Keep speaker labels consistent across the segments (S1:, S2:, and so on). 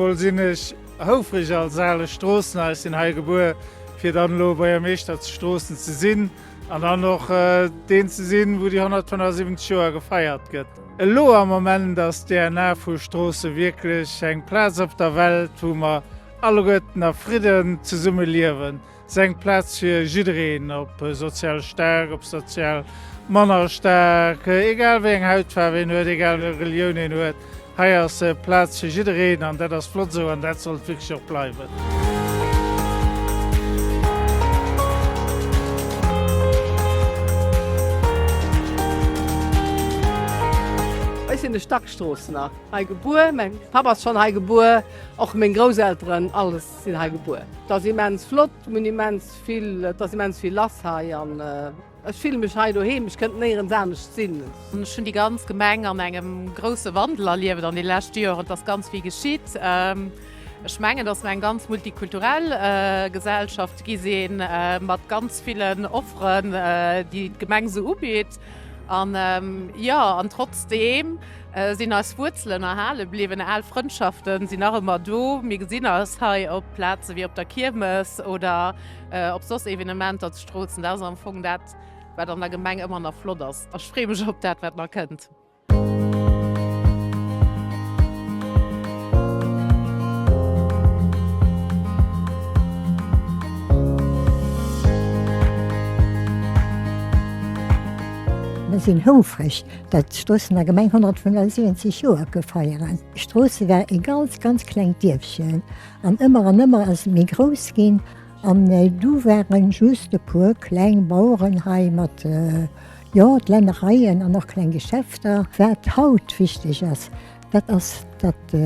S1: emol sinn ech houfreg als ale Stroossener, ech sinn hei gebuer, fir dann elo Buergermeeschter zu Stroossen ze sinn an dann och deen ze sinn, wou déi 175 Joer gefeiert gëtt. Elo am Moment ass d'DNA vu Stroosse wierklech eng Plaz op der Welt, wou mer alleguerten a Fridden zesumme liewen. Et ass eng Plaz fir jiddereen, ob sozial staark, ob sozial manner staark, egal wéi eng Hautfaarf een huet, egal wéi eng Relioun een huet. Hei ass Plaz fir jiddereen an dat ass flott esou an dat sollt wierklech och bleiwen.
S2: Ech sinn de Stackstroossner, hei gebuer, mäin Papp ass schonn hei gebuer, och meng Grousselteren, alles. Sinn hei gebuer. Et ass immens flott, mir hunn immens vill, et ass immens vill lass hei an ech fille mech hei doheem, ech kënnt néierens anescht sinn.
S3: Ech hunn déi ganz Gemeng an engem grousse Wandel erlieft an de leschte Joren. Et ass ganz vill geschitt. Ech mengen, datt mer eng ganz multikulturell Gesellschaft gi sinn, mat ganz villen Offeren, déi d'Gemeng esou ubitt. An jo, an trotzdeem sinn eis Wuerzelen erhale bliwwen, al Frëndschaften sinn nach ëmmer do. Mir gesinn eis hei op Plaze wéi op der Kiermes oder op soss Evenementer zu Stroossen. Dat ass am Fong dat, wat an der Gemeng ëmmer nach flott ass. Ech freeë mech op dat, wat nach kënnt.
S4: Mir sinn houfreg, datt d'Stroossener Gemeng 175 Joer ka feieren. Stroosse war e ganz, ganz klengt Dierfchen an ëmmer an ëmmer ass et méi grouss ginn an du waren just e puer kleng Baueren hei mat, jo, d'Lännereien an och kleng Geschäfter. Wat haut wichteg ass, dat ass, datt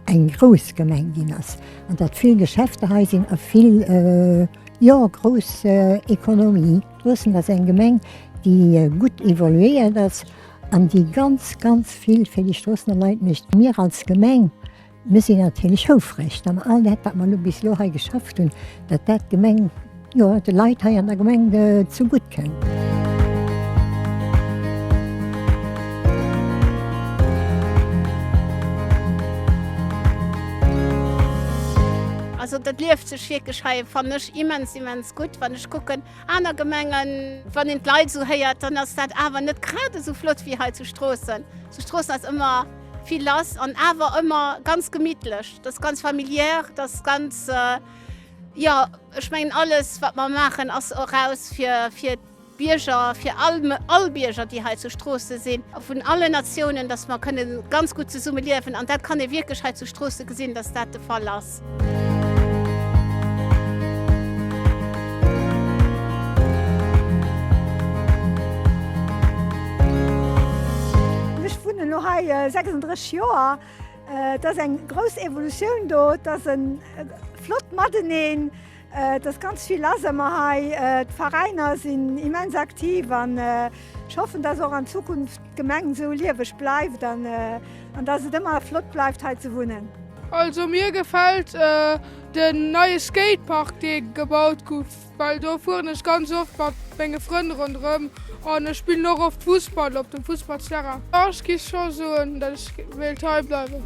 S4: eng grouss Gemeng ginn ass an datt vill Geschäfter hei sinn a vill, jo, grouss Ekonomie. Stroossen ass eng Gemeng, déi gutt evoluéiert ass an déi ganz, ganz vill fir déi Stroossener Leit mécht. Mir als Gemeng, mir sinn natierlech houfreg, datt mer all dat, wat mer elo bis elo hei geschafft hunn, datt dat d'Gemeng, jo, de Leit hei an der Gemeng zegutt kënnt.
S5: Also dat lieft sech wierklech hei, fannen ech, immens, immens gutt, wann ech kucken, Aner Gemengen, wann een d'Leit esou héiert, dann ass dat awer net grad esou flott wéi hei zu Stroossen. Zu Stroossen ass ëmmer vill lass an awer ëmmer ganz gemittlech. Dat ass ganz familiär, dat ass ganz, jo, ech mengen alles wat mer maachen ass eraus fir fir d'Bierger, fir all all Bierger déi hei zu Stroosse sinn, vun allen Natiounen, datt mer kënne ganz gutt zesumme liewen an dat kann ee wierklech hei zu Stroosse gesinn, datt dat de Fall ass.
S6: Ech wunnen elo hei 36 Joer. Et ass eng grouss Evolutioun do. Et ass e flott Mateneen. Et ass ganz vill lass ëmmer hei. D'Veräiner sinn immens aktiv an ech hoffen, dass och an Zukunft d'Gemeng esou lieweg bleift an dass et ëmmer flott bleift hei ze wunnen.
S7: Also mir gefällt den neie Skatepark dee gebaut guff, well do fueren ech ganz oft mat menge Frënn ronderëm an ech spillen och oft Fussball op dem Fussballsterrain. Ech giff scho soen dat ech wéilt hei bleiwen.